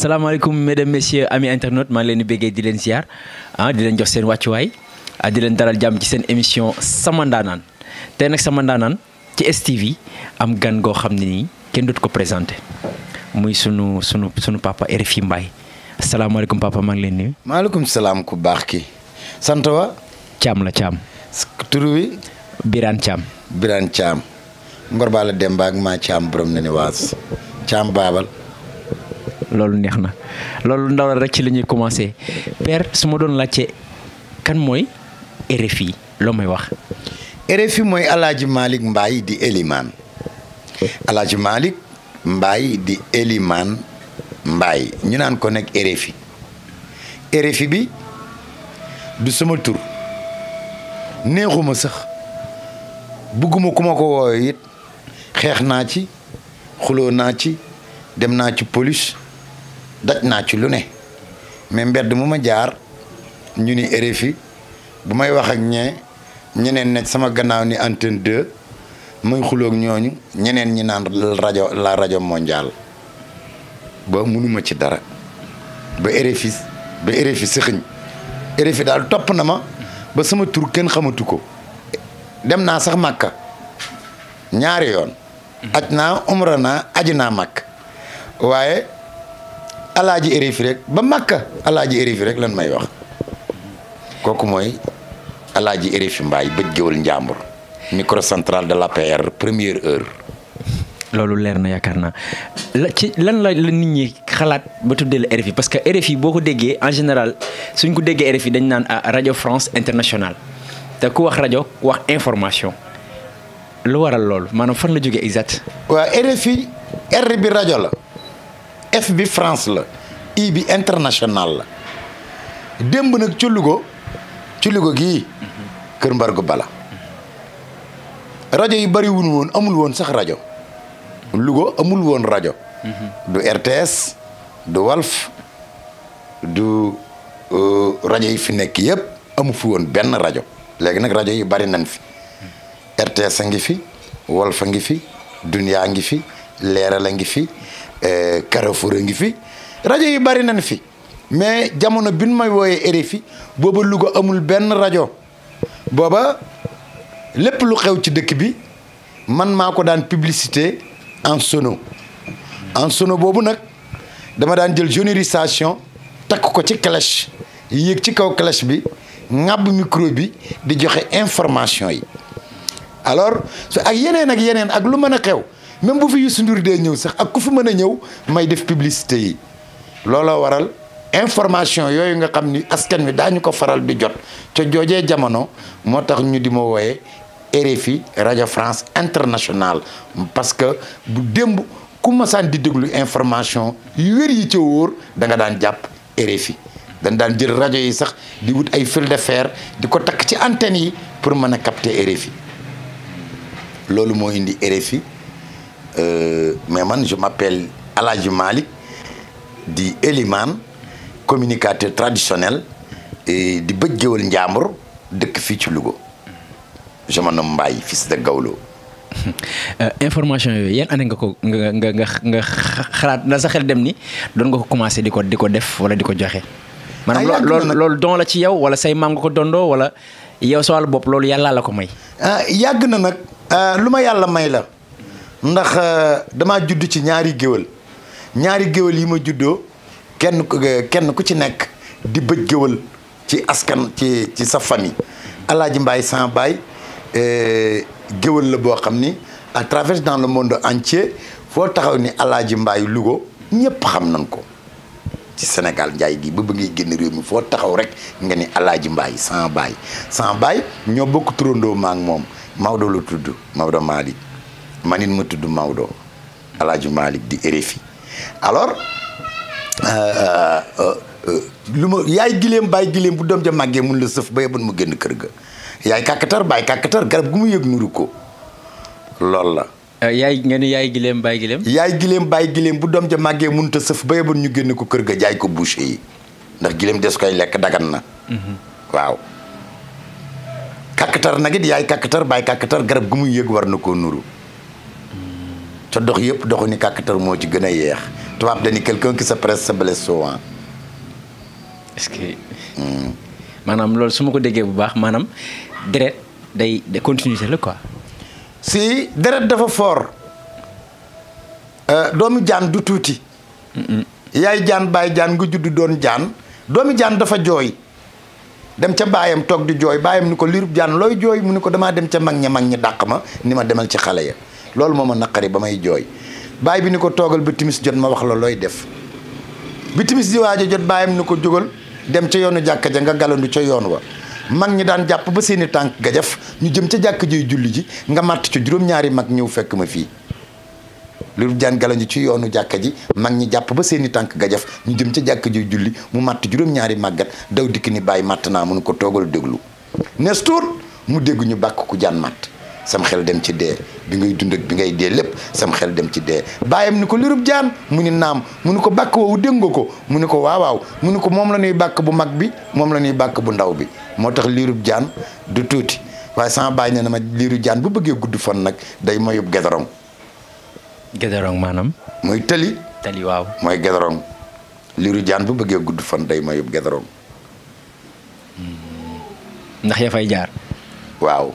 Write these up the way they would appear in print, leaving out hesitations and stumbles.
salaamaaleykum mesdames messieurs amis internautes maa ngi leen di béggee di leen ziar di leen jox seen wàccuwaay di leen dalal jàmm ci seen émission Sama Ndaanaan tey nag Sama Ndaanaan ci STV am gan goo xam ne nii kenn dootu ko présenté muy sunu papa RFI Mbaye asalaamaaleykum papa maa ngi leen nuyu. maaleykum salaam ku baax ki sant wa. Thiam la Thiam. tur wi. Birane Thiam. Birane Thiam. Ngor Bala Demba ak maa Thiam borom na ni waas Thiam baabal. loolu neex na loolu ndaw la rek ci la ñuy commencé père su ma doon laajte kan mooy RFI loo may wax. RFI mooy El Hadj Malick Mbaye di Elimane El Hadj Malick Mbaye di Elimane Mbaye ñu naan ko nekk RFI RFI bi du sama tur neexuma sax bugguma ku ma ko woowe it xeex naa ci xuloo naa ci dem naa ci police daj naa ci lu ne mais mbedd mu ma jaar ñu ni RFI bu may wax ak ñeneen ne sama gannaaw ni antenne 2 muy xuloog ñooñu ñeneen ñi naan la rajo mondiale ba mënuma ci dara ba RFI sëxiñ RFI daal topp na ma ba sama tur kenn xamatu ko dem naa sax Makka ñaari yoon aj naa umra naa aji naa Makka waaye alaaji RFI rek ba Makka alaaji RFI rek lan may wax kooku mooy alaaji RFI Mbaye bëj géwal njàmbur microcentral de l'APR première heure. loolu leer na yaakaar naa lan la nit ñi xalaat ba tuddee la RFI parce que RFI boo ko déggee en général suñ ko déggee RFI dañ naan rajo France internationale te ku wax rajo wax information lu waral loolu maanaam fan la jógee exact. waaw RFI R bi rajo la F bi France la I bi international la démb nag ci Louga gii Kër Mbargu Bala rajo yi bari wun woon amul woon sax rajo Louga amul woon rajo du RTS du Walf du rajo yi fi nekk yëpp amu fi woon benn rajo léegi nag rajo yi bari nañ fi RTS a ngi fi Walf a ngi fi Dunia ngi fi Leeral a ngi fi Carrefour a ngi fi rajo yi bari nañ fi mais jamono bi ñu may wooyee RFI booba Louga amul benn rajo booba lépp lu xew ci dëkk bi man maa ko daan publicité en sono boobu nag dama daan jël sonorisation takk ko ci cloche yéeg ci kaw cloche bi ŋàbb micro bi di joxe information yi alors ak yeneen ak lu mën a xew même bu fi Youssou Ndour dee ñëw sax ak ku fi mën a ñëw may def publicité yi looloo waral information yooyu nga xam ni askan wi daañu ko faral di jot ca joojee jamono moo tax ñu di ma wooye RFI rajo France internationale parce que bu démb ku masaan di déglu information yu wér yi ca wóor da nga daan jàpp RFI dañ daan jël rajo yi sax di wut ay fil de fer di ko takk ci antenne yi pour mën a capter RFI loolu moo indi RFI mais man je m'appelle El Hadj Malick di Elimane communicateur traditionnel di bëj géwal njàmbur dëkk fii ci Louga je me nomme Mbaye fils de Gawlo. information yooyu yan année nga ko nga xalaat na sa xel dem ni doon nga ko commencé di ko def wala di ko joxe. maanaam loolu don la ci yow wala say maam nga ko dondoo wala yow sa wàllu bopp loolu yàlla la ko may. yàgg na nag lu ma yàlla may la ndax damaa judd ci ñaari géwal yi ma juddoo kenn ku ci nekk di bëj géwal ci askan ci sa famille Alaaji Mbaye sama baay géwal la boo xam ni à travers dans le monde entier foo taxaw ni Alaaji Mbaye Louga ñëpp xam nañ ko ci Sénégal njaay gi ba ngay génn réew mi foo taxaw rek nga ni Alaaji Mbaye sama baay ñoo bokk turandoo ma ak moom Maodo la tudd Maodo Malick man it ma tudd Maodo Alaaji Malick di RFI alors lu ma yaay gileem bàyyi gileem bu doom ja màggee mun la sëf ba yebon mu génn kër ga yaay kàkkatar bàyyi kàkkatar garab gu mu yëg nuru ko loolu la. yaay gileem bàyyi gileem. yaay gileem bàyyi gileem bu doom ja màggee mun ta sëf ba yebon ñu génn ko kër ga jaay ko boucher yi ndax gileem des koy lekk dagan na. waaw. kàkkatar nag it yaay kàkkatar bàyyi kàkkatar garab gu muy yëg war na koo nuru. te dox yëpp doxu ni kàkkatar moo ci gën a yeex tubaab dañu quelqu'un qui se presse se blesse souvent. est-ce que maanaam loolu su ma ko déggee bu baax maanaam deret day continuité la quoi. si deret dafa fort doomu jaan du tuuti. yaay jaan baay jaan nga judd doon jaan doomu jaan dafa jooy dem ca baayam toog di jooy baayam ni ko liirub jaan looy jooy mu ni ko damaa dem ca mag ñi dàq ma ni ma demal ci xale ya loolu moo ma naqari ba may jooy baay bi ni ko toogal ba timis jot ma wax la looy def bi timis di waaj a jot baayam ni ko jógal dem ca yoonu jàkka ja nga galandu ca yoon wa mag ñi daan jàpp ba seeni tànk gajaf ñu jëm ca jàkka ji julli ji nga màtt ci juróom-ñaari mag ñëw fekk ma fii liirub jaan galandu ci yoonu jàkka ji mag ñi jàpp ba seeni tànk gajaf ñu jëm ca jàkka ji julli mu màtt juróom-ñaari màggat daw dikk ni bàyyi màtt naa mu ni ko toogal déglu nees tuut mu dégg ñu bàkk ku jaan màtt sam xel dem ci dee bi ngay dund ak bi ngay dee lépp sam xel dem ci dee bàyyam ni ko liirub jaan mu ni naam mu ni ko bàkk woowu dégg nga ko mu ni ko waawaaw mu ni ko moom la ñuy bàkk bu mag bi moom la ñuy bàkk bu ndaw bi moo tax liirub jaan du tuuti waaye sama bàyyi ne na ma liiru jaan bu bëggee gudd fan nag day mayub gédorong gédorong maanaam. mooy tëli waaw mooy gédorong liiru jaan bu bëggee gudd fan day mayub gédorong ndax ya fay jaar. waaw.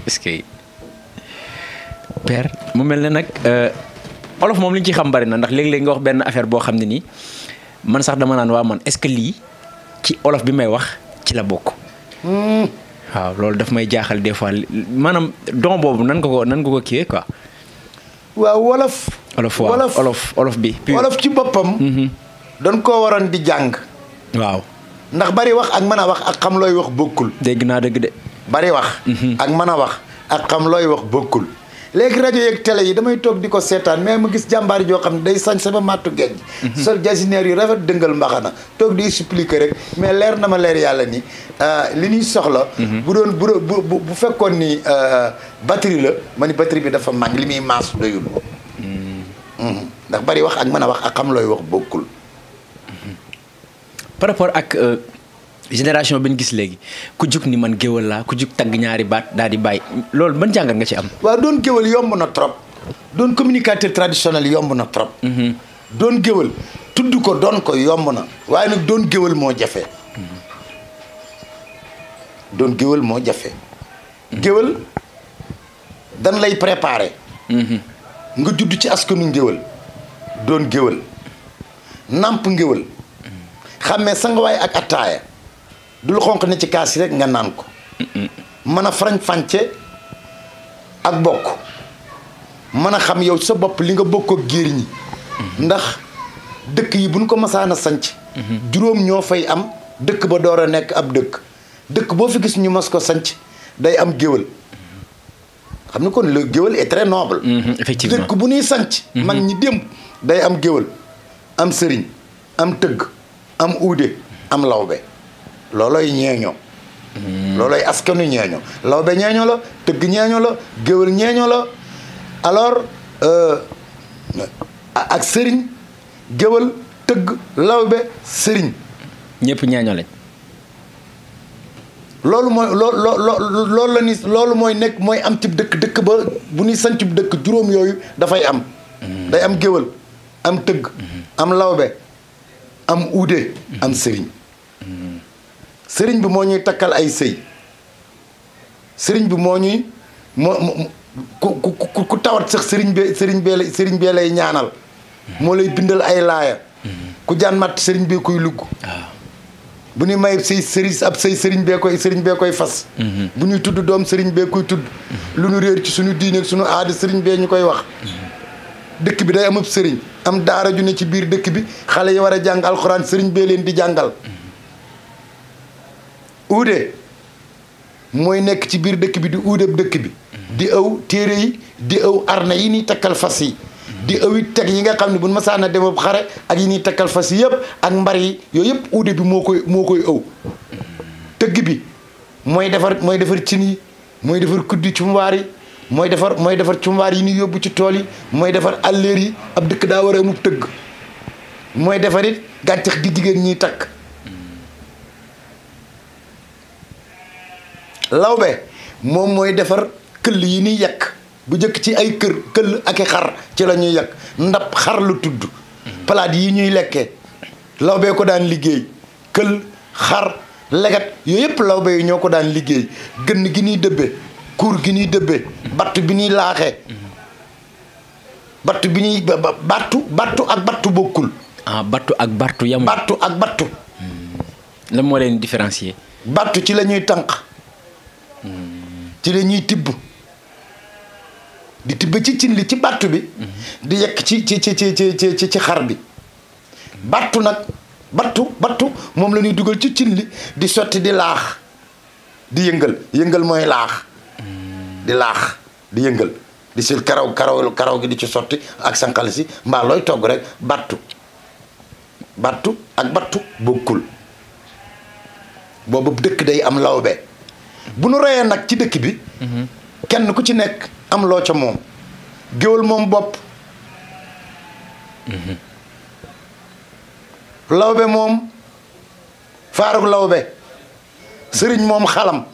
est-ce que père mu mel ne nag olof moom li ñu ci xam bari na ndax léeg-léeg nga wax benn affaire boo xam ne nii man sax dama naan waa man est-ce que lii ci olof bi may wax ci la bokk. waaw loolu daf may jaaxal des fois maanaam don boobu nan nga ko kiiwee quoi. waaw wolof. olof bi. wolof ci boppam. dañ koo waroon di jàng. waaw. ndax bari wax ak mën a wax ak xam looy wax bokkul. dégg naa dëgg de. bari wax. ak mën a wax ak xam looy wax bokkul. léegi rajo yeeg télé yi damay toog di ko seetaan mais mu gis jàmbaar joo xam ne day sañ sama màttu géej. sol jasineer yu rafet dëngal mbaxana toog di expliquer rek mais leer na ma leer yàlla ni li ñuy soxla. bu fekkoon ni batterie la ma ni batterie bi dafa mag li muy maas doyul. ndax bari wax ak mën a wax ak xam looy wax bokkul. par rapport ak génération bi ñu gis léegi ku jug ni man géwal laa ku jug tagg ñaari baat daal di bàyyi loolu ban jàngat nga ci am. waaw doon géwal yomb na trop. doon communicateur traditionnel yomb na trop. doon géwal tudd ko doon ko yomb na waaye nag doon géwal moo jafe. doon géwal moo jafe. géwal dan lay préparer. nga judd ci askanu ngéwal doon géwal nàmp ngéwal xàmmee sangawaay ak attaaya du lu xonq ne ci kaas yi rek nga naan ko mën a farañ-fànce ak bokk mën a xam yow sa bopp li nga bokk ak géer ñi ndax dëkk yi buñ ko masaan a sanc juróom ñoo fay am dëkk ba door a nekk ab dëkk boo fi gis ñu mas ko sanc day am géwal xam ni kon le géwal est très noble. Effectivement dëkk bu ñuy sanc mag ñi démb day am géwal am sëriñ am tëgg am uude am lawbe looloy ñeeño looloy askanu ñeeño lawbe ñeeño la tëgg ñeeño la géwal ñeeño la alors ak sëriñ géwal tëgg lawbe sëriñ ñëpp ñeeño lañ. loolu mooy loolu la ni loolu mooy nekk mooy am ci dëkk ba bu ñuy sanc dëkk juróom yooyu dafay am day am géwal am tëgg am lawbe am uude am sëriñ sëriñ bi moo ñuy takkal ay sëy sëriñ bi moo ñuy ku tawat sax sëriñ bee lay ñaanal moo lay bindal ay laaya ku jaan matt sëriñ bee koy lugg bu ñuy may say sëriñ bee koy fas bu ñuy tudd doom sëriñ bee koy tudd lu ñu réer ci suñu diine ak suñu aada sëriñ bee ñu koy wax dëkk bi day am ab sëriñ am daara ju ne ci biir dëkk bi xale yi war a jàng alxuraan sëriñ bee leen di jàngal uude mooy nekk ci biir dëkk bi di uudeeb dëkk bi di ëw téere yi di ëw arna yi ñuy takkal fas yi di ëwit teg yi nga xam ne bu masaana dem ab xare ak yi ñuy takkal fas yi yëpp ak mbar yi yooyu yëpp uude bi moo koy ëw tëgg bi mooy defar cin yi mooy defar kuddi cumwaar yi mooy defar cumwaar yi ñuy yóbbu ci tool yi mooy defar àlleer yi ab dëkk daa war a amub tëgg mooy defar it gàncax gi jigéen ñiy takk lawbe moom mooy defar këll yi ñuy yekk bu njëkk ci ay kër këll ak i xar ci la ñuy yàq ndab xar lu tudd palaat yi ñuy lekkee lawbe ko daan liggéey këll xar leget yooyu yëpp lawbe yi ñoo ko daan liggéey gën gi ñuy dëbbe kuur gi ñuy dëbbe battu bi ñuy laaxee battu bi ñuy battu ak battu bokkul. battu ak battu yamul. battu ak battu. lan moo leen différencier. battu ci la ñuy tànq. ci la ñuy tibb. di tibb ci cin li ci battu bi. di yekk ci xar bi. battu nag battu moom la ñuy dugal ci cin li di sotti di laax di yëngal mooy laax. di laax di yëngal. di sil karaw gi di ci sotti ak sànqal si mbaa looy togg rek battu ak battu bokkul boobu dëkk day am lawbe bu nu reyee nag ci dëkk bi kenn ku ci nekk am loo ca moom géwël moom bopp lawbe moom faaruk lawbe sëriñ moom xalam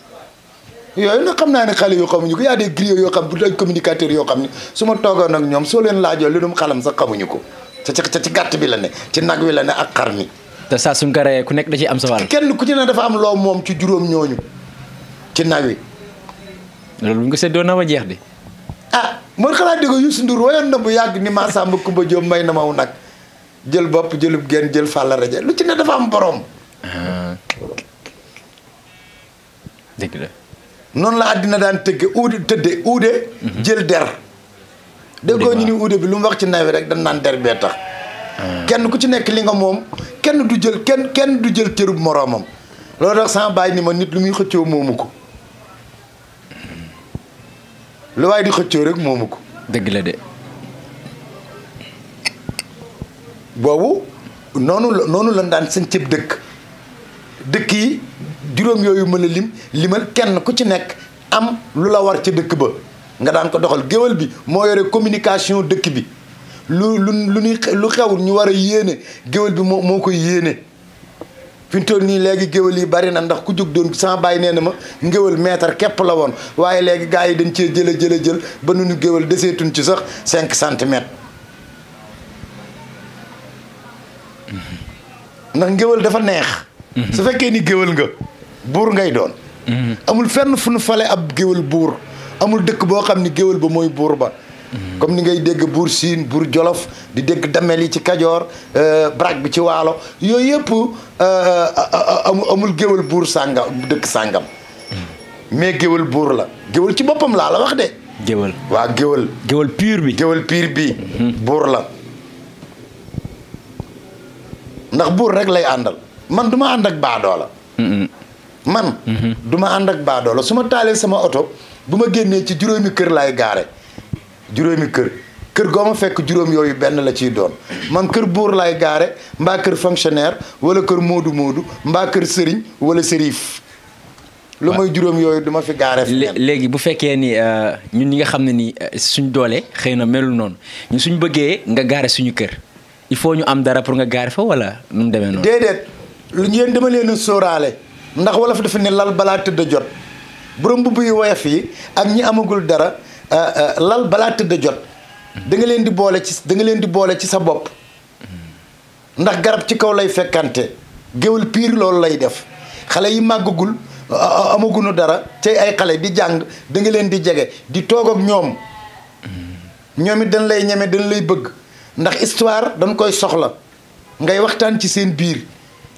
yooyu nag xam naa ne xale yoo xamuñu ko y a des griots yoo xam bu ay communicateurs yoo xam ne su ma toogoon ak ñoom soo leen laajoo li dum xalam sax xamuñu ko ca ci gàtt bi la ne ci nag wi la ne ak xar mi. te saa suñ ko reyee ku nekk da ciy am sa wàll. kenn ku ci ne dafa am loo moom ci juróom ñooñu ci nag wi. loolu bu ñu ko séddoo na ma jeex de. mooy xalaat dégg Youssou Ndour woyoon na bu yàgg ni Massamba Kumba Jóob may na maw nag jël bopp jëlub genn jël fàlla rajo lu ci ne dafa am borom. dëgg la. noonu la àddina daan tëdde uude jël der déggoo ñu ni uude bi lu mu wax ci nawi rek dañ naan der bee tax kenn ku ci nekk li nga moom kenn du jël cërub moroomam loolu tax sama baay ni ma nit lu muy xëccoo moomu ko lu waaye di xëccoo rek moomu ko dëgg la de boobu noonu la daan seen cëb dëkk yi juróom yooyu mën a limal kenn ku ci nekk am lu la war ca dëkk ba nga daan ko doxal géwél bi moo yore communication dëkk bi lu xew ñu war a yéene géwél bi moo koy yéene fi mu toll nii léegi géwél yi bari na ndax ku jóg doon sama bàyyi nee na ma ngéwél mètre képp la woon waaye léegi gars yi dañ cee jël ba nu ñu géwél deseetuñ ci sax 5 centimètres ndax ngéwél dafa neex su fekkee ni géwél nga buur ngay doon amul fenn fu nu fale ab géwél buur amul dëkk boo xam ni géwél ba mooy buur ba comme ni ngay dégg buur siin buur jolof di dégg damel yi ci kajoor brak bi ci waalo yooyu yëpp amul géwél buur sàngam dëkk sàngam mais géwél buur la géwél ci boppam laa la wax de géwél waa géwél pur bi buur la ndax buur rek lay àndal man du ma ànd ak baadoola man du ma ànd ak baadoola su ma taalee sama oto bu ma génnee ci juróomi kër laay gaare juróomi kër goo ma fekk juróom yooyu benn la ciy doon man kër buur laay gaare mbaa kër fonctionnaire wala kër moodu mbaa kër sëriñ wala sërif lu may juróom yooyu du ma fi gaare léegi bu fekkee ni ñun ñi nga xam ne ni suñ doole xëy na melul noonu ñun suñ bëggee nga gaare suñu kër il faut ñu am dara pour nga gaare fa wala nu mu demee noonu déedéet yéen dama leen a sóoraale ndax wala fa dafa ne lal balaa tëdd jot borom mbubb yu woyof yi ak ñi amagul dara lal balaa tëdd jot da nga leen di boole ci sa bopp ndax garab ci kaw lay fekkante géwél piir loolu lay def xale yi màggagul amagunu dara cay ay xale di jàng da nga leen di jege di toog ak ñoom it dañ lay ñeme dañ lay bëgg ndax histoire dañ koy soxla ngay waxtaan ci seen biir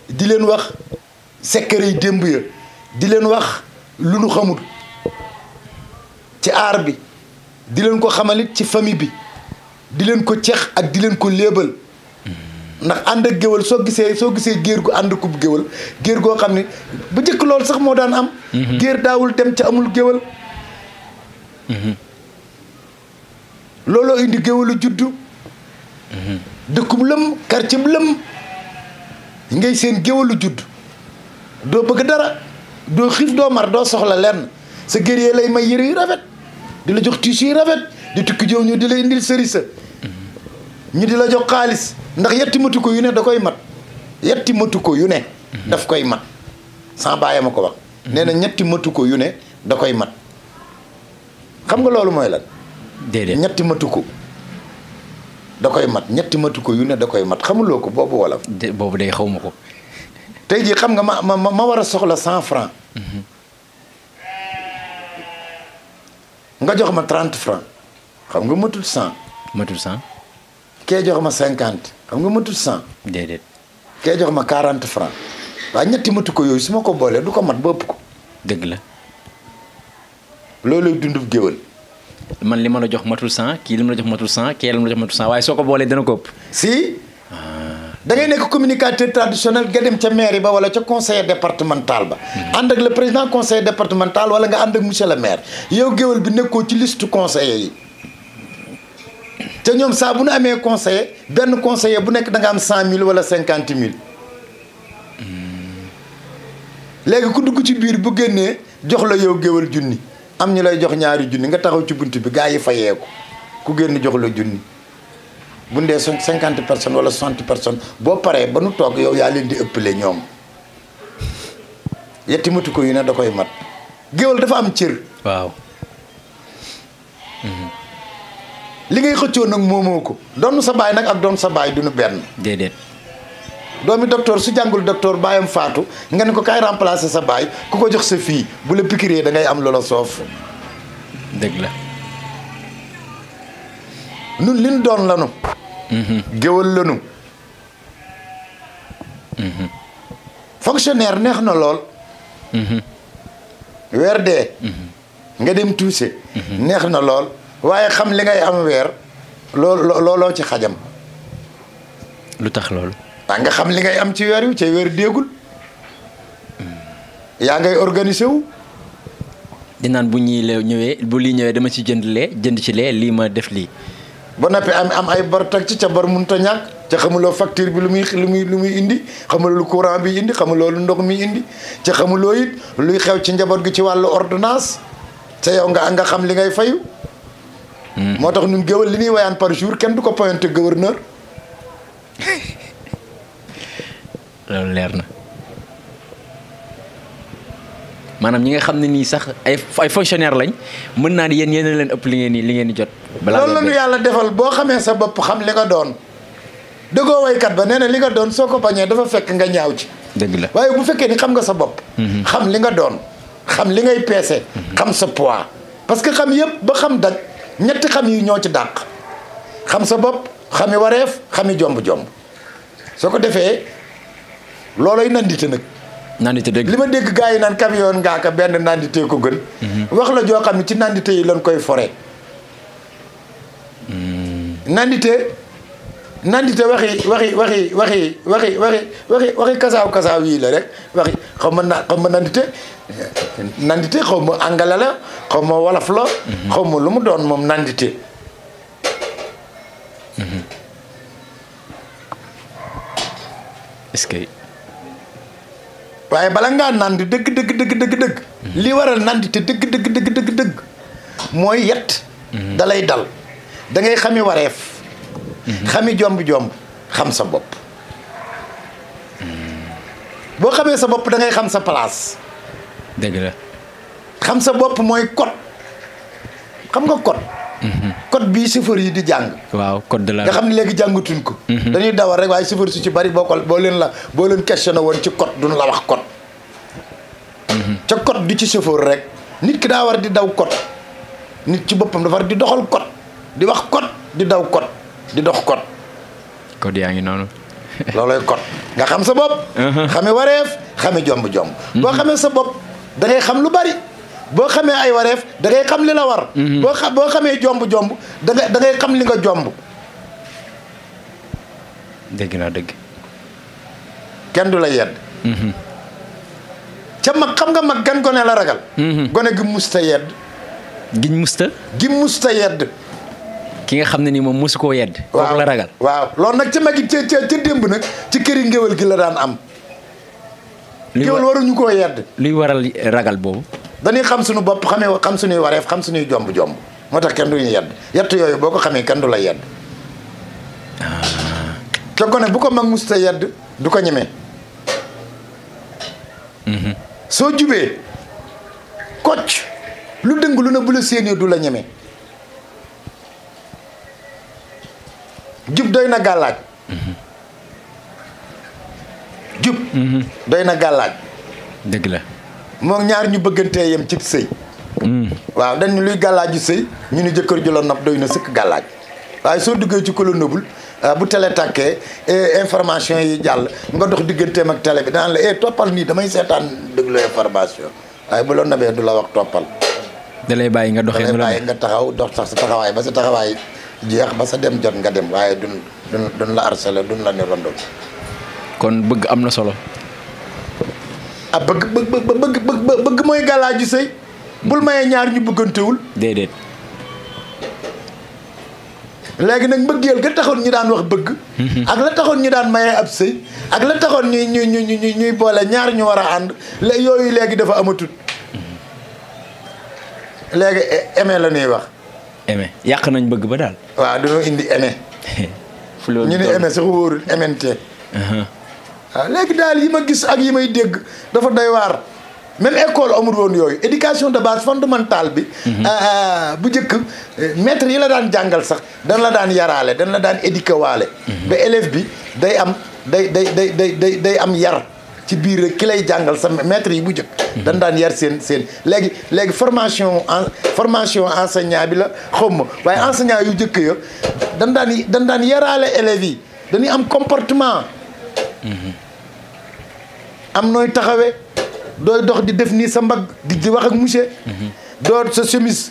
di leen wax secret yi démb ya di leen wax lu nu xamul ci aar bi di leen ko xamalit ci famille bi di leen ko ceex ak di leen ko léebal ndax ànd ak géwal soo gisee géer gu ànd ko géwal géer goo xam ne bu njëkk loolu sax moo daan am géer daawul dem ca amul géwal looloo indi géwalu juddu dëkkub lëm quartier bu lëm ngay seen géwalu judd doo bëgg dara doo xiif doo mar doo soxla lenn sa guerrier lay may yëre yu rafet di la jox tissu yu rafet di tukki jow ñu di la indil sëri sa ñu di la jox xaalis ndax yetti matu ko yu ne da koy mat yetti matu ko yu ne daf koy mat sans bàyyi ma ko wax nee na ñetti matu ko yu ne da koy mat xam nga loolu mooy lan déedéet ñetti matu ko da koy mat ñetti matu ko yu ne da koy mat xamuloo ko boobu wala. boobu day xaw ma ko. tey jii xam nga ma war a soxla 100 francs nga jox ma 30 francs xam nga matul 100. matul 100. kee jox ma 50 xam nga matul 100. déedéet. kee jox ma 40 francs waaye ñetti matu ko yooyu su ma ko boolee du ko mat ba ëpp ko. dëgg la. loolu dundub géwël. man li ma la jox matul 100 kii li ma la jox matul 100 kii li ma la jox matul 100 waaye soo ko boolee dana ko ëpp. si. da ngay nekk communicateur traditionnel nga dem ca mairie ba wala ca conseiller départemental ba. ànd ak le président conseiller départemental wala nga ànd ak monsieur le maire yow géwël bi nekkoo ci liste conseiller yi. te ñoom saa bu nu amee conseiller benn conseiller bu nekk da nga am 100 000 wala 50 000. léegi ku dugg ci biir bu génnee jox la yow géwël junni am ñu lay jox ñaari junni nga taxaw ci bunt bi gaa yi fayeeku ku génn jox la junni. bu ndee 50 personnes wala 60 personnes boo paree ba nu toog yow yaa leen di ëppale ñoom yetti matu ko yu ne da koy mat géwël dafa am cër. waaw. li ngay xëccoo nag moomoo ko doon sa baay nag ak doon sa baay duñu benn. déedéet. doomi docteur su jàngul docteur baayam faatu nga ne ko kaay remplacer sa baay ku ko jox sa fii bu la pikiree da ngay am loola soof. dëgg la. nun liñ doon lanu. géwël lanu. fonctionnaire neex na lool. weer dee. nga dem tuuse. neex na lool waaye xam li ngay am weer looloo ci xajam. lu tax loolu. waa nga xam li ngay am ci weer wi ca weer déegul. yaa ngay organiser wu. di naan bu ñuy ñëwee bu lii ñëwee dama ci jënd ci lee lii ma def lii. ba noppi am ay bor teg ci ca bor mënut a ñàkk ca xamuloo facture bi lu muy indi xamuloo lu courant bi indi xamuloo lu ndox mi indi ca xamuloo it luy xew ci njaboot gi ci wàllu ordonnance ca yow nga xam li ngay fayu. moo tax ñun géwël li ñuy wayaan par jour kenn du ko pointé gouverneur. loolu leer na maanaam ñi nga xam ne nii sax ay fonctionnaire lañ mën naa ni yéen leen ëpp li ngeen di jot. balaa loolu la ñu yàlla defal boo xamee sa bopp xam li nga doon dëggoo waykat ba nee na li nga doon soo ko bañee dafa fekk nga ñaaw ci. dëgg la waaye bu fekkee ni xam nga sa bopp. xam li nga doon xam li ngay peese. xam sa poids parce que xam yëpp ba xam daj ñetti xam yi ñoo ci dàq xam sa bopp xami wareef xami jomb-jomb soo ko defee looloy nandite nag. nandite dëgg li ma dégg gars yi naan camion ngaaka benn nandite ko gën. wax la joo xam ne ci nandite yi lañ koy fore. nandite waxi kasaaw yii la rek xaw ma nandite xaw ma angale la xaw ma wolof la. xaw ma lu mu doon moom nandite. est-ce que. waaye bala ngaa nandi dëgg. li waral nandite dëgg mooy yet. dalay dal da ngay xami wareef. xami jomb xam sa bopp. boo xamee sa bopp da ngay xam sa place. dëgg la. xam sa bopp mooy code xam nga code. code bii chauffeur yi di jàng. waaw code de la. nga xam ne léegi jàngatuñ ko. dañuy dawal rek waaye chauffeur su ci bari boo leen questionné woon ci code duñu la wax code. ca code du ci chauffeur rek nit ki daa war di daw code nit ci boppam dafa war di doxal code di wax code di daw code di dox code. code yaa ngi noonu. loolooy code nga xam sa bopp. xame wareef xame jomb. boo xamee sa bopp da ngay xam lu bari. boo xamee ay wareef da ngay xam li la war. boo xamee jomb da ngay xam li nga jomb. dégg naa dëgg. kenn du la yedd. ca mag xam nga mag gan gone la ragal. gone gi musta yedd. gi musta yedd. ki nga xam ne ni moom mosu koo yedd. kooku la ragal. waaw loolu nag ca mag yi ca démb nag ci këri ngéwél gi la daan am. ngéwél waruñu koo yedd. luy waral ragal boobu. dañuy xam suñu bopp xam suñuy wareef xam suñuy jomb moo tax kenn duñu yedd yett yooyu boo ko xamee kenn du la yedd. te gone bu ko mag musta yedd du ko ñemee. soo jubee kocc lu dëng lu ne bu la séenee du la ñeme jub doy na gàllaaj jub doy na gàllaaj dëgg la moom ñaar ñu bëggantee yem cib sëy waaw dañ luy gàllaaju sëy ñu ni jëkkër ju la nopp doy na sëkk gàllaaj waaye soo duggee ci ko la nëbul bu télé tàkkee information yi jàll nga dox digganteem ak télé bi daan la toppal nii damay seetaan déglu information waaye bu la nabee du la wax toppal da lay bàyyi nga doxee da lay bàyyi nga taxaw dox sax sa taxawaay ba sa taxawaay jeex ba sa dem jot nga dem waaye duñ la harcelé duñ la ni rondo kon bëgg am na solo bëgg mooy gàllaaju sëy bul mayee ñaar ñu bëggantewul déedéet léegi nag mbëggeel ga taxoon ñu daan wax bëgg ak la taxoon ñu daan mayee ab sëy ak la taxoon ñuy boole ñaar ñu war a ànd yooyu léegi dafa amatut léegi aimé la ñuy wax aimé yàq nañ bëgg ba daal waaw dañoo indi aimé ñu ni aimé sax wóorul MNT waaw léegi daal yi ma gis ak yi may dégg dafa doy waar même école amul woon yooyu éducation de base fondamentale bi bu njëkk maître yi la daan jàngal sax dañ la daan yaraale dañ la daan éduqué waale ba élève bi day am day am yar ci biir ki lay jàngal sa maître yi bu njëkk dañ daan yar seen léegi formation enseignant bi la xawma waaye enseignant yu njëkk ya dañ daan yaraale élèves yi dañuy am comportement am nooy taxawee dooy dox di def nii sa mbagg di wax ak monsieur doo sa chemise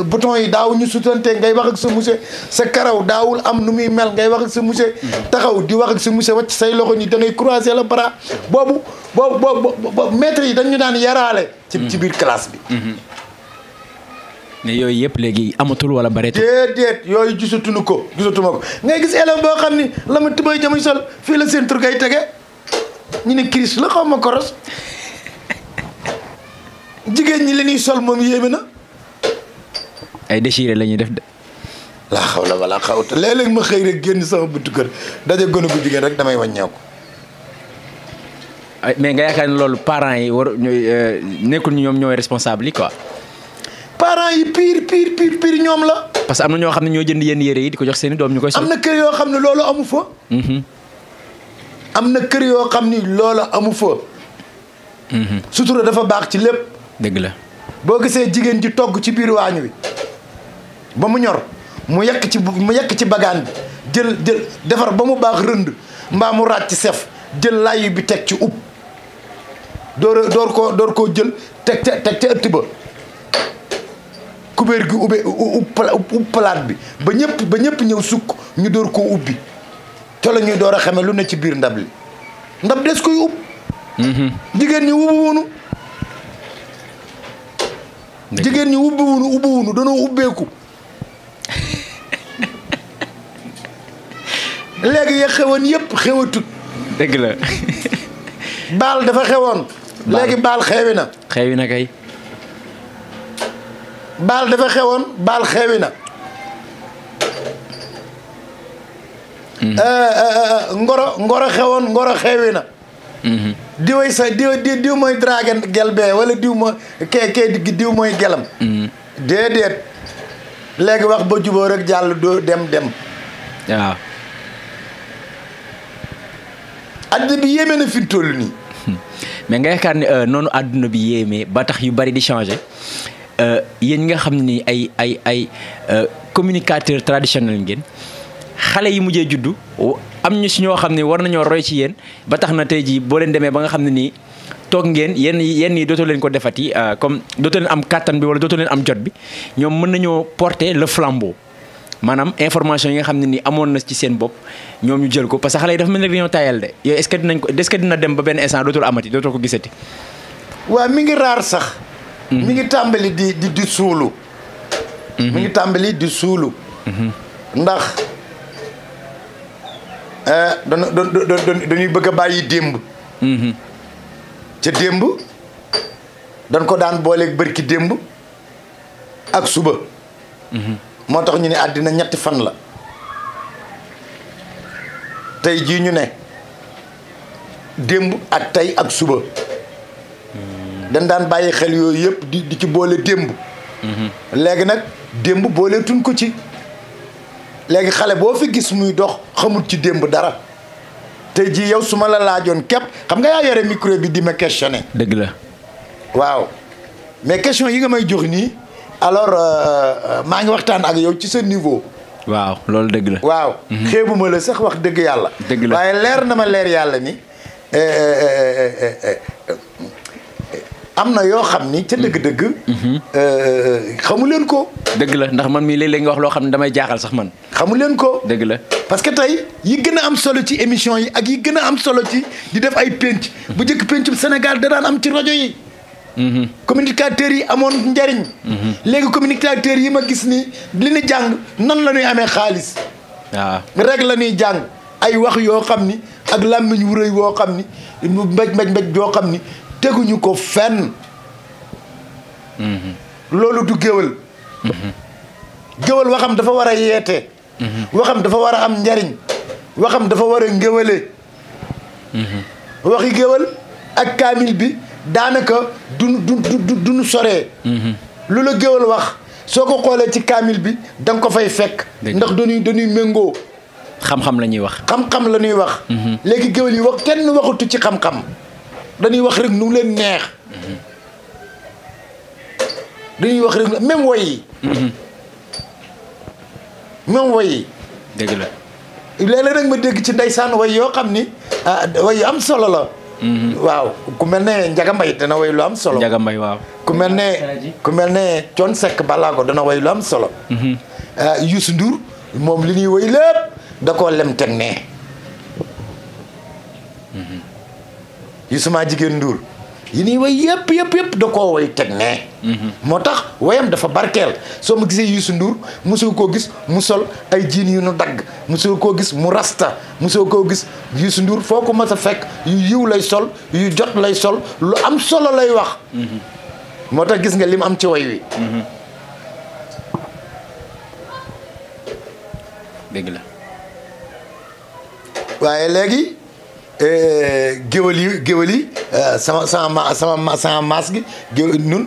bouton yi daaw ñu sutante ngay wax ak sa monsieur sa karaw daawul am nu muy mel ngay wax ak sa monsieur taxaw di wax ak sa monsieur wacc say loxo ni da ngay croiser le bras boobu maître yi dañu daan yaraale ci biir classe bi mais yooyu yëpp léegi amatul wala bareetul déedéet yooyu gisatuma ko ngay gis élève boo xam ni la ma tubay jamuy sol fii la seen tur ngay tege ñu ne crise la xaw ma koros jigéen ñi li ñuy sol moom yéeme na ay déchiré la ñuy def de laa xaw la wala xawta léeg-léeg ma xëy rek génn sama buntu kër daje gone bu jigéen rek damay wàññeeku mais nga yaakaar ne loolu parents yi war nekkul ñu ñoom ñooy responsable yi quoi parents yi pire ñoom la parce que am na ñoo xam ne ñoo jënd yenn yére yi di ko jox seen i doom ñu koy sol am na kër yoo xam ne loolu amu fa am na kër yoo xam ni loolu amu fa sutura dafa baax ci lépp dëgg la boo gisee jigéen ji togg ci biir waañ wi ba mu ñor mu yekk ci bagaan bi jël defar ba mu baax rënd mbaa mu raaj ci sef jël layu bi teg ci ub door koo jël teg ca ëtt ba kubéer gi ub palaat bi ba ñëpp ñëw sukk ñu door koo ubbi te la ñuy door a xame lu ne ci biir ndab li ndab des koy ub jigéen ñi ubbi wunu danoo ubbeeku léegi ya xewoon yëpp xewatut dëgg la baal dafa xewoon léegi baal xewi na kay baal dafa xewoon baal xewi na ngoro xewoon ngoro xewi na diw mooy dragen gel bee wala diw mooy diw mooy gelam déedéet léegi wax ba jubóo rek jàll doo dem waaw àdduna bi yéeme na fi mu toll nii mais nga yaakaar ne noonu àdduna bi yéeme ba tax yu bari di changer yéen ñi nga xam ne ni ay communicateur traditionnel ngeen xale yi mujjee juddu am ñu si ñoo xam ne war nañoo roy ci yéen ba tax na tey jii boo leen demee ba nga xam ne nii toog ngeen yenn yi dootoo leen ko defati comme dootoo leen am kàttan bi wala dootoo leen am jot bi ñoom mën nañoo porter le flambeau maanaam information yi nga xam ne nii amoon na ci seen bopp ñoom ñu jël ko parce que xale yi dafa mel ni dañoo tayal de yooyu est-ce que dina dem ba benn instant dootul amati dootoo ko gisati. waaw mi ngi raar sax. mi ngi tàmbali di suulu. mi ngi tàmbali di suulu. ndax dañuy bëgg a bàyyi démb. ca démb dañ ko daan booleeg bërki démb ak suba. moo tax ñu ne àddina ñetti fan la tey jii ñu ne démb ak tey ak suba dañ daan bàyyi xel yooyu yëpp di ci boole démb léegi nag démb booleetuñ ko ci léegi xale boo fi gis muy dox xamul ci démb dara tey jii yow su ma la laajoon képp xam nga yaa yore micro bi di ma questionné. dëgg la. waaw mais question yi nga may jox nii alors maa ngi waxtaan ak yow ci sa niveau. waaw loolu dëgg la. waaw xeebuma la sax wax dëgg yàlla. dëgg la waaye leer na ma leer yàlla ni am na yoo xam ni ca dëgg-dëgg. xamu leen ko. dëgg la ndax man mii léeg-léeg nga wax loo xam ne damay jaaxal sax man. xamu leen ko. dëgg la. parce que tey yi gën a am solo ci émission yi ak yi gën a am solo ci di def ay penc. bu njëkk pencum Sénégal da daan am ci rajo yi. communicateurs yi amoon njariñ. léegi communicateurs yi ma gis ni li ñu jàng nan la ñuy amee xaalis. waaw rek la ñuy jàng ay wax yoo xam ni ak làmmiñ wu rëy woo xam ni mbéj yoo xam ni teguñu ko fenn. loolu du géwël. géwël waxam dafa war a yeete. waxam dafa war a am njariñ. waxam dafa war a ngéwële. waxi géwël ak kaamil bi daanaka du nu soree. lu la géwël wax soo ko xoolee ci kaamil bi da nga ko fay fekk. ndax dañuy méngoo. xam-xam la ñuy wax. xam-xam la ñuy wax. léegi géwël yi wax kenn waxatu ci xam-xam dañuy wax rek nu mu leen neex. dañuy wax rek même woy yi. même woy yi. dëgg la. léeg-léeg nag ma dégg ci ndeysaan woy yoo xam ni woy yu am solo la. waaw ku mel ne Njaga Mbay dana woy lu am solo. Njaga Mbay waaw. ku mel ne Thione Seck Balago dana woy lu am solo. Youssou Ndour moom li ñuy woy lépp da koo lem teg nee. Youssou maa jigéen Ndour yi ñuy woy yëpp da koo woy teg nee. moo tax woyam dafa barkeel soo ma gisee Youssou Ndour mosoo koo gis mu sol ay jiin yu nu dagg mosoo koo gis mu rasta mosoo koo gis Youssou Ndour foo ko mas a fekk yu yiw lay sol yu jot lay sol lu am solo lay wax. moo tax gis nga lim am ci woy wi. dëgg la. waaye léegi géwël yi sama maas gi ñun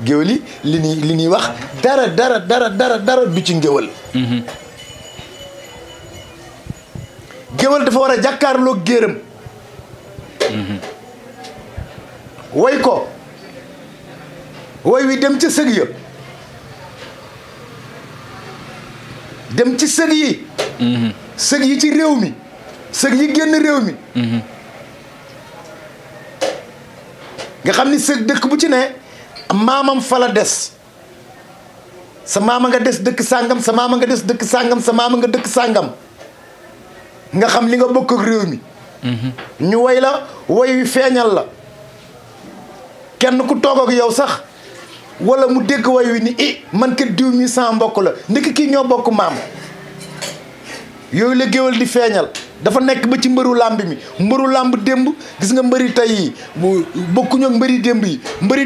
géwël yi li ñuy wax dara du ci ngéwël. géwël dafa war a jàkkaarloo géeram. woy ko woy wi dem ca sëg ya dem ci sëg yi. sëg yi ci réew mi sëg yi génn réew mi. nga xam ni sëg dëkk bu ci ne maamam fa la des sa maama nga des dëkk sàngam sa maama nga des dëkk sàngam sa maama nga dëkk sàngam nga xam li nga bokk ak réew mi. ñu woy la woy wi feeñal la kenn ku toog ak yow sax wala mu dégg woy wi ni man kat diw mi sama mbokk la ndekk kii ñoo bokk maam. yooyu la géwël di feeñal dafa nekk ba ci mbëru làmb mi mbëru làmb démb gis nga mbëri tey yi bu bokkuñu ak mbëri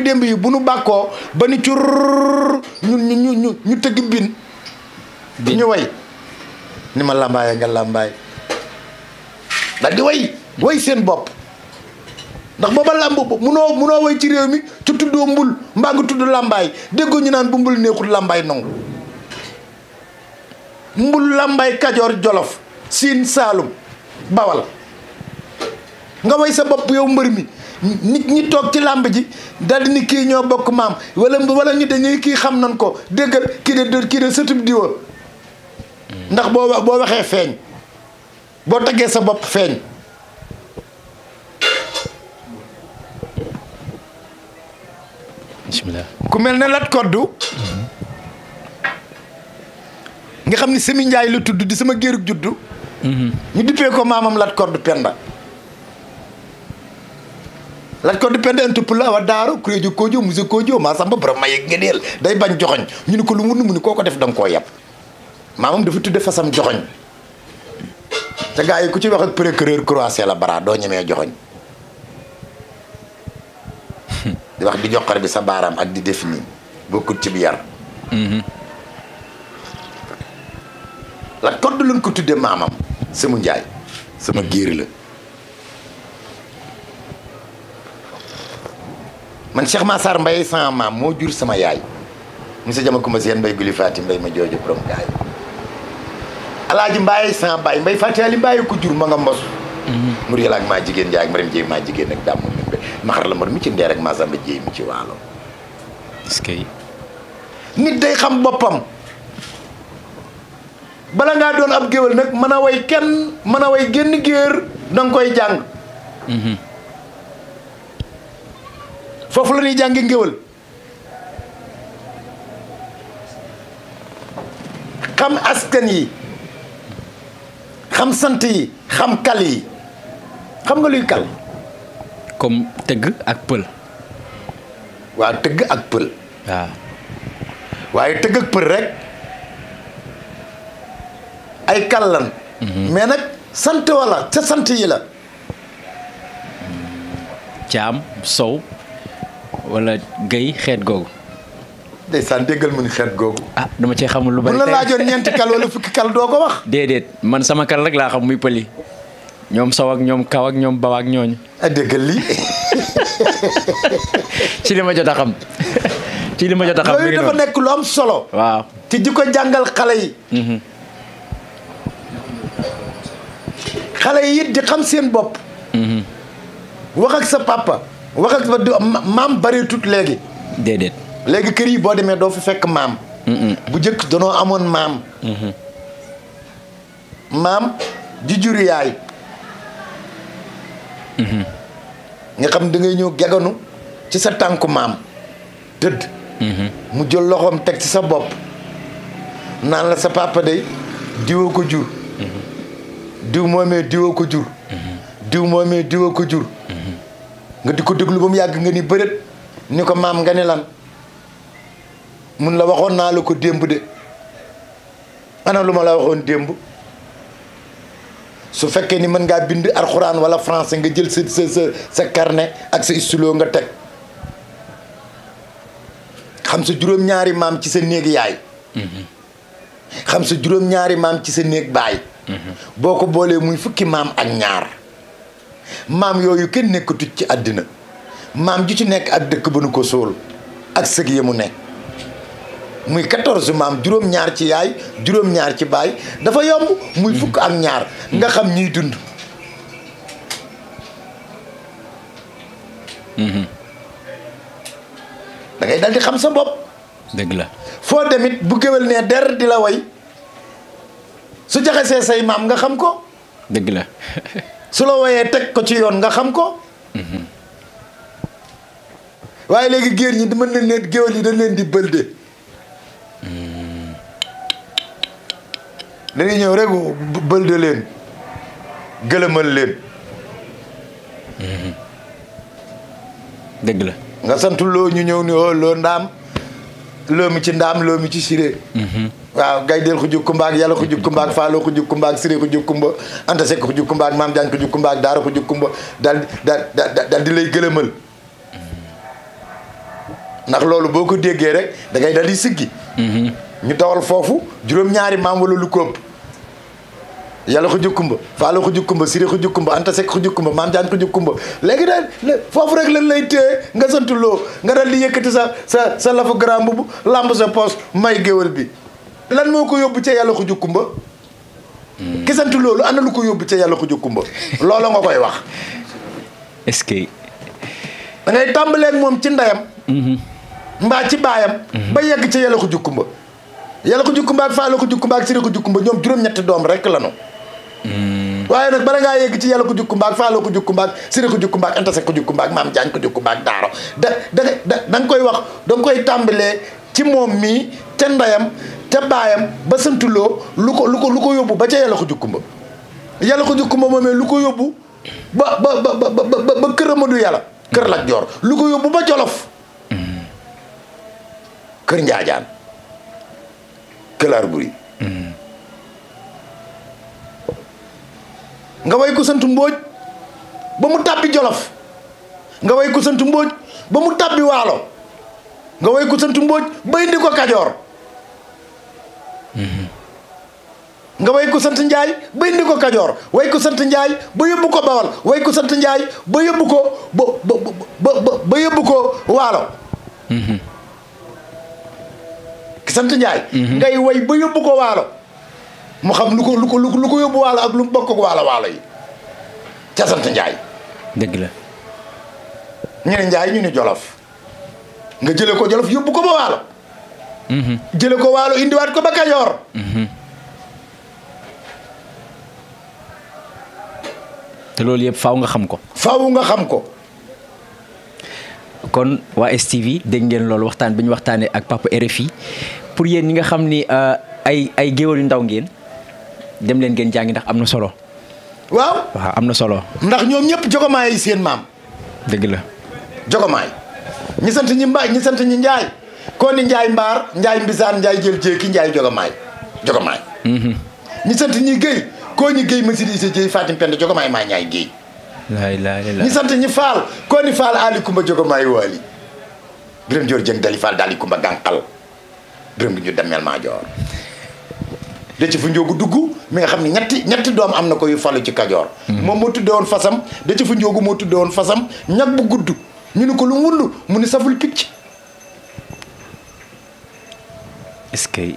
démb yi bu nu bàkkoo ba ni cur ñu tëgg bin ñu way ni ma làmbaay nga làmbaay daal di way seen bopp ndax booba làmb munoo way ci réew mi ci tuddoo mbul mbaa nga tudd làmbaay déggoo ñu naan bu mbul neexul làmbaay nangu mbul làmbaay Kajoor Jolof Siin Saalum Bawal nga way sa bopp yow mbër mi nit ñi toog ci làmb ji daldi ni kii ñoo bokk maam wala ñu dañuy kii xam nañ ko déggal kii de sëtub diwa ndax boo waxee feeñ boo taggee sa bopp feeñ. bismillah. ku mel ne Lat Koddu nga xam ni Semi Njaay la tudd di sama géerug juddu. ñu dippee ko maamam Lat Koddu Penda. Lat Koddu Penda ëntëpp la awa daaro kuréeju koojo muse koojo maa samba borom ma yeg ngedeel day bañ joxoñ ñu ni ko lu mu ni koo ko def danga koo yab maamam dafa tudde fasam joxoñ te gaa yi ku ci wax ak procureur croisé la bara doo ñemee joxoñ di wax di joxar bi sa baaraam ak di def nii bokkut ci bi yar. Lat Koddu lañ ko tudde maamam Semu Njaay sama géeri la man Cheikh Massar Mbaye sama maam moo jur sama yaay monsieur Jama Kuma Seen Mbay Guli Fatim Mbay ma jooju borom gaay alaaji Mbaye sans Baye Mbay Fatiali Mbaye ko jur ma nga mbos mur yàlla ak maa jigéen Njaay ak Maram Jéey maa jigéen ak dàmm maxar la mar mi ci ndeer ak maa samba Jéey mi ci waalo est-ce que nit day xam boppam bala ngaa doon ab géwél nag mën a way kenn mën a way génn géer danga koy jàng foofu la ñuy jàngi ngéwél xam askan yi xam sant yi xam kal yi xam nga luy kal comme tëgg ak pël. waaw tëgg ak pël waaw. waaye tëgg ak pël rek ay kal lan mais nag sant wala ca sant yi la Caam Sow wala Guèye xeet googu. ndeysaan déggal mu ni xeet googu ah dama cee xamul lu bari. bu la laajoon ñeenti kal wala fukki kal doo ko wax. déedéet man sama kal rek laa xam muy pël yi ñoom Sow ak ñoom Kaw ak ñoom Baw ak ñooñu. a déggal lii ci li ma jot a xam ci li ma jot a xam. yooyu dafa nekk lu am solo. waaw ci di ko jàngal xale yi. xale yi it di xam seen bopp. wax ak sa papa wax ak sa maam bareetut léegi. déedéet. léegi kër yi boo demee doo fi fekk maam. bu njëkk danoo amoon maam. maam ji juri yaay. nga xam da ngay ñëw geganu ci sa tànku maam tëdd. mu jël loxoom teg ci sa bopp naan la sa papa day diwoo ko jur. diw moomee diwoo ko jur. diw moomee diwoo ko jur. nga di ko déglu ba mu yàgg nga ni bërët ni ko maam nga ne lan mun la waxoon naa la ko démb de ana lu ma la waxoon démb su fekkee ni mën ngaa bind alxuraan wala français nga jël sa carnet ak sa stylo nga teg xam sa juróom-ñaari maam ci sa néeg yaay. xam sa juróom-ñaari maam ci sa néeg baay. boo ko boolee muy fukki maam ak ñaar maam yooyu kenn nekkatut ci àddina maam ju ci nekk ak dëkk ba nu ko sóol ak sëg yi mu nekk muy 14 maam juróom-ñaar ci yaay juróom-ñaar ci baay dafa yomb muy fukk ak ñaar nga xam ñiy dund. da ngay dal di xam sa bopp. dëgg la. foo demit bu géwél nee der di la way su jaxasee say maam nga xam ko. dëgg la. su la woyee teg ko ci yoon nga xam ko. waaye léegi géer ñi mën nañ leen géwél yi dañ leen di bëlde. dañuy ñëw rek bëlde leen gëlëmal leen. dëgg la. nga sant loo ñu ñëw ni oh loo ndaam loo mi ci ndaam loo mi ci siré. waaw gaydeel ko juk kumba ak yàlla ko juk kumba ak faalo ko juk kumba ak siré ko juk kumba anta sekk ko juk kumba ak maam jaan ko juk kumba ak daara ko juk kumba daal di lay gëlëmal. ndax loolu boo ko déggee rek da ngay dal di siggi. ñu dawal foofu juróom-ñaari maam wala lu ko ëpp yàlla ko jukkumba faalo ko jukkumba siré ko jukkumba anta sekk ko jukkumba maam jaan ko jukkumba léegi daal foofu rek lan lay téye nga sant loo nga dal di yëkkati sa lafu grand mbubu lamb sa poos may géwél bi lan moo ko yóbbu ca yàlla ko jukkumba ki sant loolu ana lu ko yóbbu ca yàlla ko jukkumba loola nga koy wax. est-ce que. da ngay tàmbaleeg moom ci ndeyam. mbaa ci baayam. ba yegg ca yàlla ko jukkumba yàlla ko jukkumba ak faalo ko jukkumba ak siré ko jukkumba ñoom juróom-ñetti doom rek lanu. waaye nag bala ngaa yegg ci yàlla ko jukkumba ak faalo ko jukkumba ak siré ko jukkumba ak antase ko jukkumba ak maam jaañ ko jukkumba ak daaro da nga koy wax da nga koy tàmbalee ci moom mii ca ndeyam ca baayam ba santuloo lu ko yóbbu ba ca yàlla ko jukkumba yàlla ko jukkumba moomee lu ko yóbbu ba kër Amadou yàlla kër Lat Joor lu ko yóbbu ba Jolof kër Njaajaan këlaar buri nga way ko sant Mbóoj ba mu tàbbi Jolof nga way ko sant Mbóoj ba mu tàbbi Waalo nga way ko sant Mbóoj ba indi ko Kajoor nga way ko sant Njaay ba indi ko Kajoor way ko sant Njaay ba yóbbu ko Bawal way ko sant Njaay ba yóbbu ko ba yóbbu ko Waalo ki sant Njaay ngay way ba yóbbu ko Waalo mu xam lu ko yóbbu waalo ak lu mu bokk ak waalo yi ca sant Njaay. dëgg la. ñu ne Njaay ñu ne Jolof nga jële ko Jolof yóbbu ko ba waalo. jële ko waalo indiwaat ko ba Kajoor. te loolu yëpp faaw nga xam ko. faaw nga xam ko. kon waa STV dégg ngeen loolu waxtaan bi ñu waxtaanee ak papa RFI pour yéen ñi nga xam ni ay géwél yu ndaw ngeen dem leen ngeen jàngi ndax am na solo. waaw am na solo. ndax ñoom ñëpp jogomaay yi seen maam. dëgg la. jogomaay ñi sant ñi mbaay ñi sant ñi Njaay koo ni Njaay mbaar Njaay mbisaan Njaay jël jéeki Njaay jogomaay. ñi sant ñi Géy koo ñi Géy masidi isa Jéy Fatim Penda jogomaay maa ñaay Géy. ñi sant ñi Faal koo ni Faal Ali Kumba jogomaay waali Biram Joor Jëng Dali Faal Dali Kumba gànqal Biram gi ñu demel maa joor de ci fu njoogu dugg mi nga xam ne ñetti doom am na ko yu falu ci Kajoor. moom moo tudde woon fasam de ci fu njoogu moo tudde woon fasam ñag bu gudd ñu ni ko lu wund mu ni saful picc. est-ce que.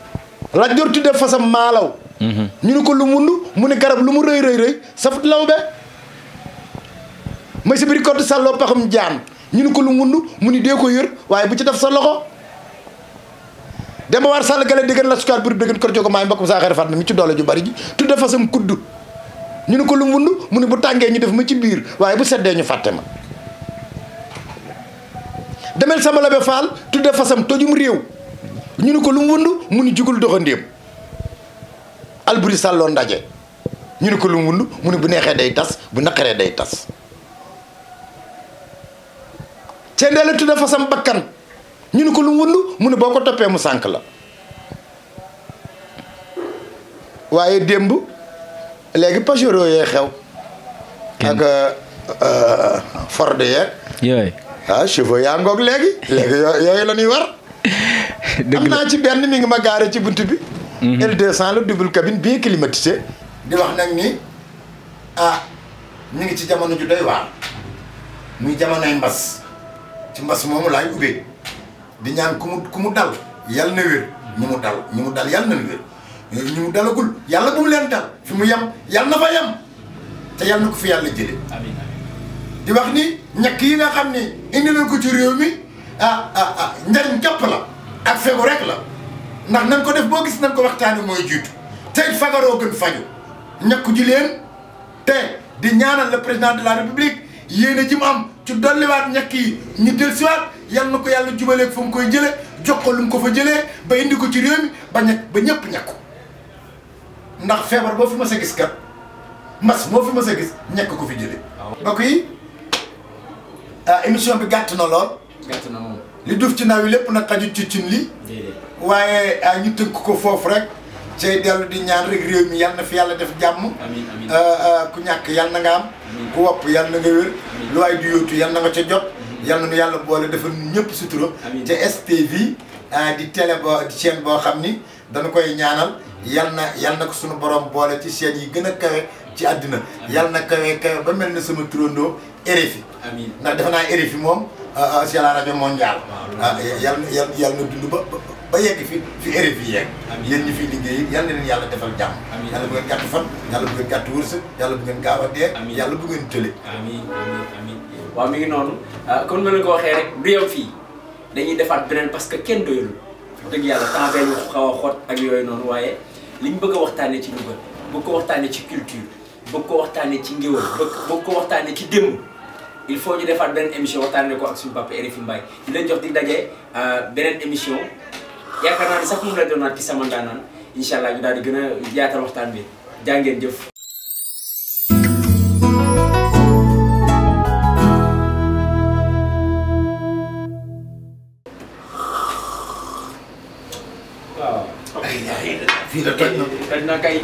Lat Joor tudde fasam maalaw. ñu ni ko lu wund mu ni garab lu mu rëy safut law be. may si biri kott sàlloo paxam jaan ñu ni ko lu wund mu ni dee ko yër waaye bu ci def sa loxo. Demba War Sall gale déggan la sukaar buri déggan kor jogo maay mbokk saa xere fat na mi ci doole ju bari ji tudde fasam kudd ñu ni ko lu wund mu ni bu tàngee ñu def ma ci biir waaye bu seddee ñu fàtte ma. Demel Samba Labe Fall tudde fasam tojum réew ñu ni ko lu wund mu ni jugul doxandéem. Alburi Sàlloo ndaje ñu ni ko lu wund mu ni bu neexee day tas bu naqaree day tas. Cendeela tudde fasam bakkan ñu ni ko lu wund mu ni boo ko toppee mu sànk la. waaye démb léegi Pajero yee xew. ak Ford yeeg. yooyu. chevaux yaa ngoog léegi. léegi yooyu la ñuy war. am naa ci benn mi ngi ma gaare ci bunt bi. L200 la double cabine bien climatisé. di wax nag ni ñu ngi ci jamono ju doy waar. muy jamonoy mbas. ci mbas moomu laay ubbee. di ñaan ku mu dal yàlla na wér ñi mu dal yàlla na wér ñi mu dalagul yàlla bu mu leen dal fi mu yem yàlla na fa yem te yàlla na ko fi yàlla jële di wax ni ñàkk yi nga xam ni indi nañ ko ci réew mi njariñ jàpp la ak fegu rek la ndax nañ ko def boo gis nañ ko waxtaani mooy jiitu te it fagaroo gën faju ñàkku ji leen te di ñaanal le président de la république yéene ji mu am ci dolliwaat ñàkk yi ñu dellusiwaat yal na ko yàlla jubaleeg fu mu koy jëlee jox ko lu mu ko fa jëlee ba indi ko ci réew mi ba ñëpp ñàkku ndax feebar boo fi mas a gis kat mas moo fi mas a gis ñàkk ko fi jëlee. mbokk yi émission bi gàtt na lool. gàtt na moom. li duuf ci naw yi lépp nag xaju ci cin li. waaye ñu tënk ko foofu rek. cay dellu di ñaan rek réew mi yal na fi yàlla def jàmm. ku ñàkk yal na nga am. ku wopp yal na nga wér. lu waay di yóotu yal na nga ca jot. yal na nu yàlla boole defal ñëpp sutura. te STV di télé di chaîne boo xam ni dana koy ñaanal yal na ko suñu borom boole ci chaîne yi gën a kawe ci àddina. yal na kawe ba mel na sama turandoo RFI. ndax defe naa RFI moom c'est la rajo mondiale. yal na dund ba yegg fi RFI yegg. yéen ñi fiy liggéey yal na leen yàlla defal jàmm. yàlla bu ngeen gàtt fan yàlla bu ngeen gàtt wërsëg yàlla bu ngeen gaaw a dee. yàlla bu ngeen tële. waaw mi ngi noonu comme ni ma ko waxee rek du yem fii dañuy defaat beneen parce que kenn doyul dëgg yàlla temps bee ñu xaw a xot ak yooyu noonu waaye liñ bëgg a waxtaanee ci Louga bëgg ko waxtaanee ci culture bëgg ko waxtaanee ci ngéwël bëgg ko waxtaanee ci démb il faut ñu defaat beneen émission waxtaanee ko ak suñu papa RFI Mbaye di leen jox di daje beneen émission yaakaar naa ne sax moom la doonaat ci sama ndaanaan incha allah ñu daal di gën a yaatal waxtaan bi jaa ngeen jëf. fii la toj na kay